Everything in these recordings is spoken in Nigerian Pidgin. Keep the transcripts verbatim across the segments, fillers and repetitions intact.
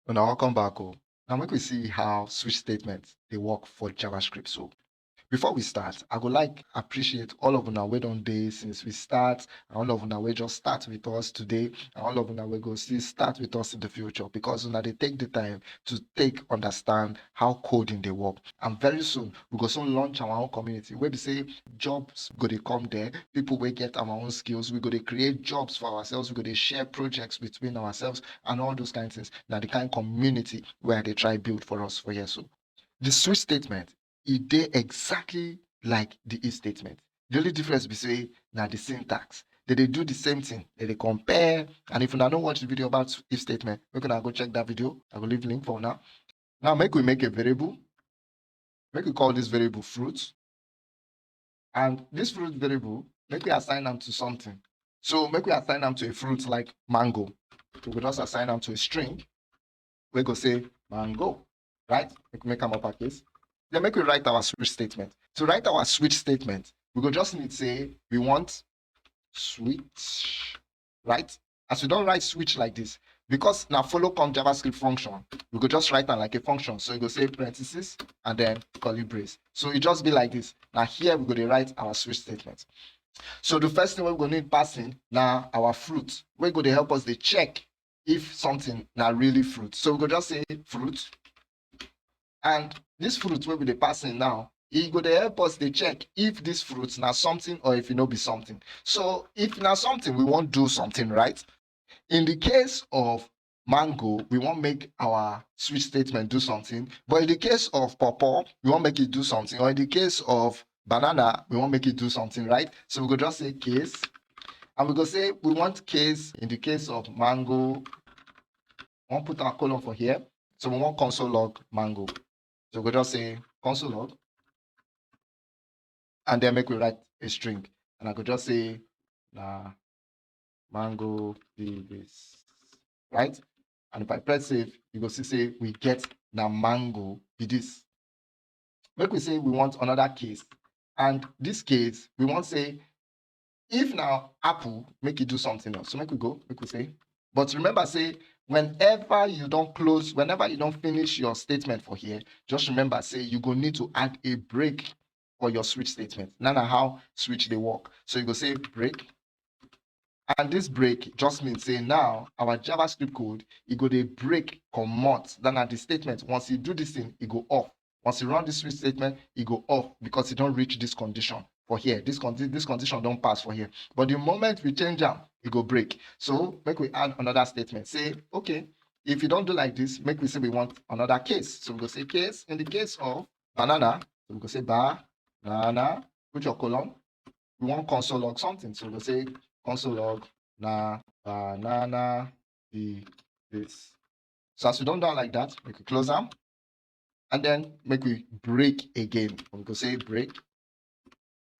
Una welcome back o. Now make we see how switch statement dey work for JavaScript. So before we start, I go like appreciate all of una wey don dey since we start, and all of una wey just start with us today, and all of una wey go still start with us in the future, because una dey take the time to take understand how coding dey work. And very soon, we go soon launch our own community wey be say jobs go dey come there, people wey get our own skills, we go dey create jobs for ourselves, we go dey share projects between ourselves and all those kind things. Na the kind community wey I dey try build for us for here so. The switch statement, e dey exactly like the if statement. The only difference be say na the syntax. They dey do the same thing. They dey compare. And if una no watch the video about if statement, make una go check that video. I go leave link for now. Now make we make a variable. Make we call this variable fruit. And this fruit variable, make we assign am to something. So make we assign am to a fruit like mango. We go just assign am to a string. We go say mango, right? Make we make am uppercase. Then make we write our switch statement. To write our switch statement, we go just need say we want switch, right? As we don write switch like this, because na follow come JavaScript function, we go just write am like a function. So you go say parenthesis and then curly brace. So e just be like this. Na here we go dey write our switch statement. So the first thing wey we go need pass in na our fruit, wey go dey help us dey check if something na really fruit. So we go just say fruit. And this fruit wey we dey pass in now, e go dey help us dey check if this fruit na something or if e no be something. So if na something, we wan do something, right? In the case of mango, we wan make our switch statement do something. But in the case of pawpaw, we wan make it do something. Or in the case of banana, we wan make it do something, right? So we go just say case. And we go say we want case in the case of mango. We wan put our colon for here. So we wan console log mango. So we go just say console log. And then make we write a string. And I go just say na mango be this, right? And if I press save, you go see say we get na mango be this. Make we say we want another case. And this case, we wan say if na apple, make e do something else. So make we go, make we say. But remember say whenever you don close, whenever you don finish your statement for here, just remember say you go need to add a break for your switch statement. Na na how switch dey work. So you go say break. And this break just mean say now our JavaScript code, e go dey break comot. That na the statement. Once you do this thing, e go off. Once you run this switch statement, e go off because e don reach this condition for here. This condi-, this condition don pass for here. But the moment we change am, e go break. So make we add another statement. Say, okay, if you don do like this, make we say we want another case. So we go say case, in the case of banana, so we go say banana, put your colon. We wan console log something. So we go say console log na banana be this. So as we don do am like that, make we close am. And then make we break again. We go say break.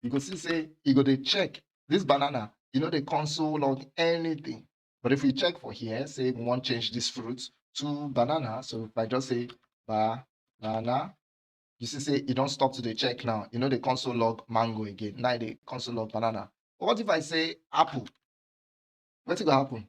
You go see say e go dey check. This banana, e no dey console log anything. But if we check for here, say we wan change this fruit to banana. So if I just say banana, you see say e don stop to dey check now. E no dey console log mango again. Now e dey console log banana. But what if I say apple? Wetin go happen?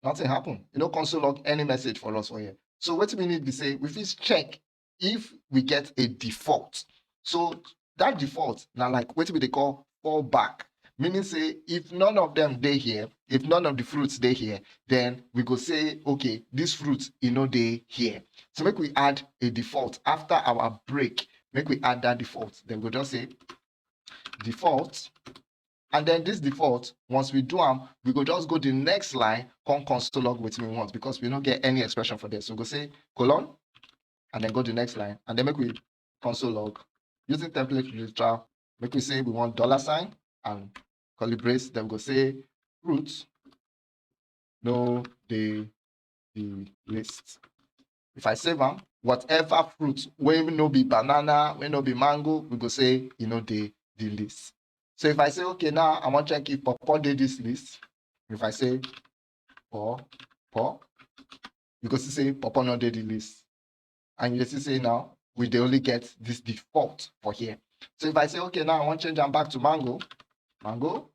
Nothing happen. E no console log any message for us for here. So wetin we need be say we fit check if we get a default. So that default na like wetin we dey call fallback. Meaning say if none of them dey here, if none of the fruits dey here, then we go say, okay, this fruit, e no dey here. So make we add a default after our break. Make we add that default. Then we go just say default. And then this default, once we do am, we go just go the next line, come console log wetin we want because we no get any expression for there. So we go say colon, and then go the next line, and then make we console log using template literal. Make we say we want dollar sign and curly brace. Then we go say fruit no dey the list. If I save am, whatever fruit wey no be banana, wey no be mango, we go say e no dey the list. So if I say, okay, now I wan check if pawpaw dey this list. If I say paw, paw, you go see say pawpaw no dey the list. And you see say now we dey only get this default for here. So if I say, okay, now I wan change am back to mango, mango,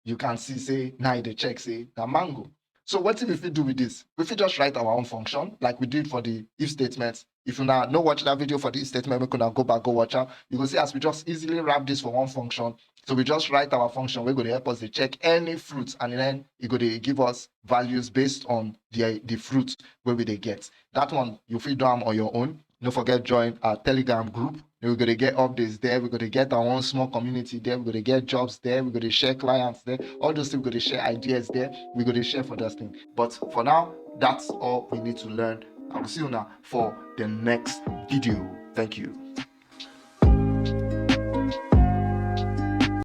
you can see say now e dey check say na mango. So wetin we fit do with this? We fit just write our own function like we did for the if statement. If you now no watch that video for the if statement, make una go back, go watch am. You go see as we just easily wrap this for one function. So we just write our function wey go dey help us dey check any fruit, and then e go dey give us values based on the the fruit wey we dey get. That one you fit do am on your own. No forget join our Telegram group. We go dey get updates there. We go dey get our own small community there. We go dey get jobs there. We go dey share clients there. All those things, we go dey share ideas there. We go dey share for those things. But for now, that's all we need to learn. I will see you now for the next video. Thank you.